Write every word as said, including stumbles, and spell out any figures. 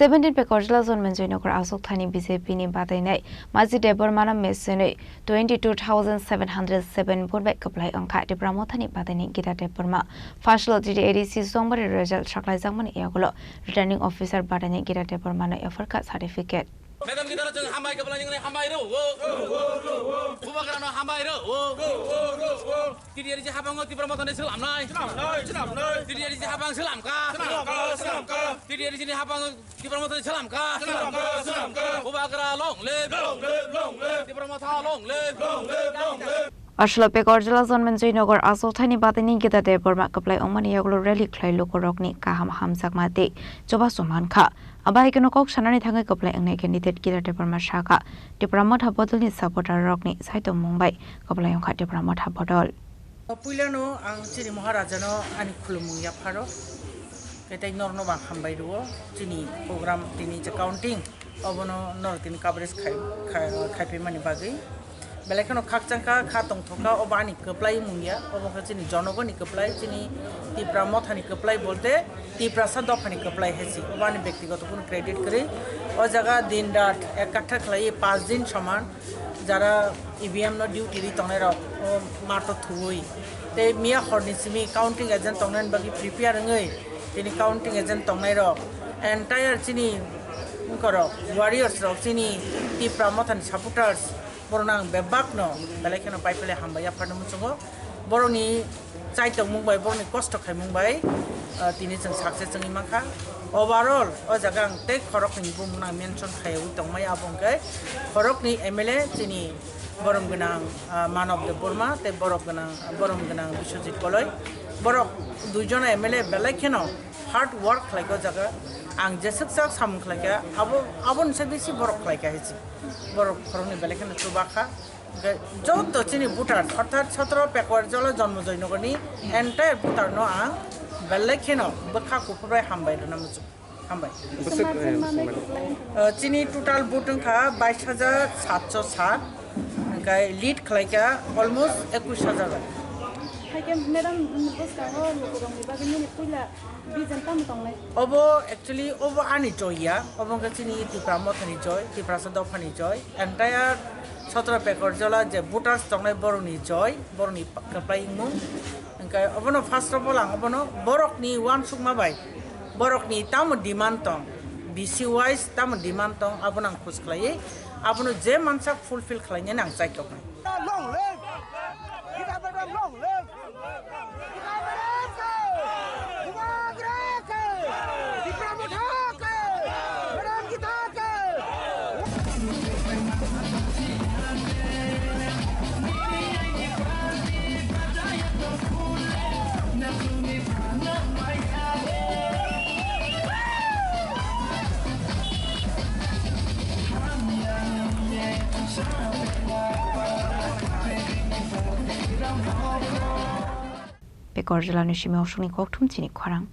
Seventeen Pekorjala Jonmenjoy Nagar Aswk Thani B J P ni batainai Maji Debbarma no mesenwi twenty two thousand seven hundred seven vote bai kwplai wngkha Tipra Mothani batainai Gita Debbarma. First lo T T A D C Songbari result saklaijakmani yagulo Returning Officer batainai Gita Debbarma no yapharkha certificate. Madam Gita no chwng hambai kwplai nini hambai rw. Bubagra no hambai rw. T T A D C habango Tipra Mothani slamnai. Slamnai, slamnai. T T A D C habang slamkha. Slamkha, slamkha. T T A D C ni habango Tipra Mothani slamkha. Slamkha, slamkha. Bubagra long live. Long live, long live. Tipra Motha long live. Long live, long live. Aswk Pekorjala Jonmenjoy Nagar Aswk Thani batainai Gita Debbarma kwplai wngmani yagulo rally khlai lukurokni kaham hamjakma tei chubachu mankha. Abo hai kheno kok sanani thangwi kwplai wngnai candidate Gita Debbarma sakha, Tipra Motha bodolni supporter rokni saitongmung bai kwplai wngkha Tipra Motha bodol. Puilano ang chini Maharajano ani khulumung yapharo, khe tei norno bang hambai rwo. Chini program tini je counting, obono norok tini coverage khai, khai, khaipaimani bagwi. Belai kheno khakchangkha, kha tongthokha, obo ani kwplai mungya, obo khe chini jonogoni kwplai, chini Tipra Mothani kwplai bolte Tiprasa dophani kwplai hai si, obo ani bektigoto kunu credit kwrwi. O jaga din rat ek katha khlaiwi panch din soman jara E V M no duty ri tongnai rok, o mato thuwi. Tei miya horni simi counting agent tongnai bagwi prepare wngwi, tini counting agent tongnai rok, entire chini wngkorok, warriors rok, chini Tipra Mothani supporters, borokno ang bebakno belai kheno pai pele hambai yapharno muchungo. Borokni chaitokmung bai, borokni kosto khaimung bai, ah, tini chwng success wngwi mankha. Overall, o jaga ang tei khoroknwi bumung ang mention khaiwi tongmai, abo hwnkhe khoroknwi M L A chini borom gwnang, ah, Manob Debbarma tei borok gwnang, borom gwnang Biswajit Koloi. Borok duijon M L A belai kheno hard work khlaikha o jaga. Ang jeswk chak samung khlaikha, abo, aboni se bisi borok khlaikha hai se. Borok khoroknwi belai kheno chubakha. Hwnkhe joto chini voters, orthat sotro Pekorjala Jonmenjoy Nagarni entire voter no ang belai kheno bwkha kuphur bai hambai rwna muchung. Hambai. Bwswk, eh, swmai. Eh, chini total vote wngkha bais hajar satso sat, hwnkhe lead khlaikha almost ekush hajar bai. Haikhe madam, bwskango lukurokni bagwi nini puila vision tamo tongnai? Obo actually obo ani joy ya, obo wngkha chini Tipra Mothani joy, Tiprasa dophani joy, entire sotro Pekorjala je voters tongnai borokni joy, borokni pa-, kwplai wngmung. Hwnkhe obono first of all ang obono borokni uansukma bai, borokni tamo demand tong, B C wise tamo demand tong, abono ang khus khlaiwi, abono je mansak fulfill khlainani ang chaitoknai. Long live! Gita Debbarma long live! Gita Debbarma long live! Bubagra ke! Tipra Motha ke! Madam Gita ke! Pekorjala ni simi osukni kokthum chini khorang.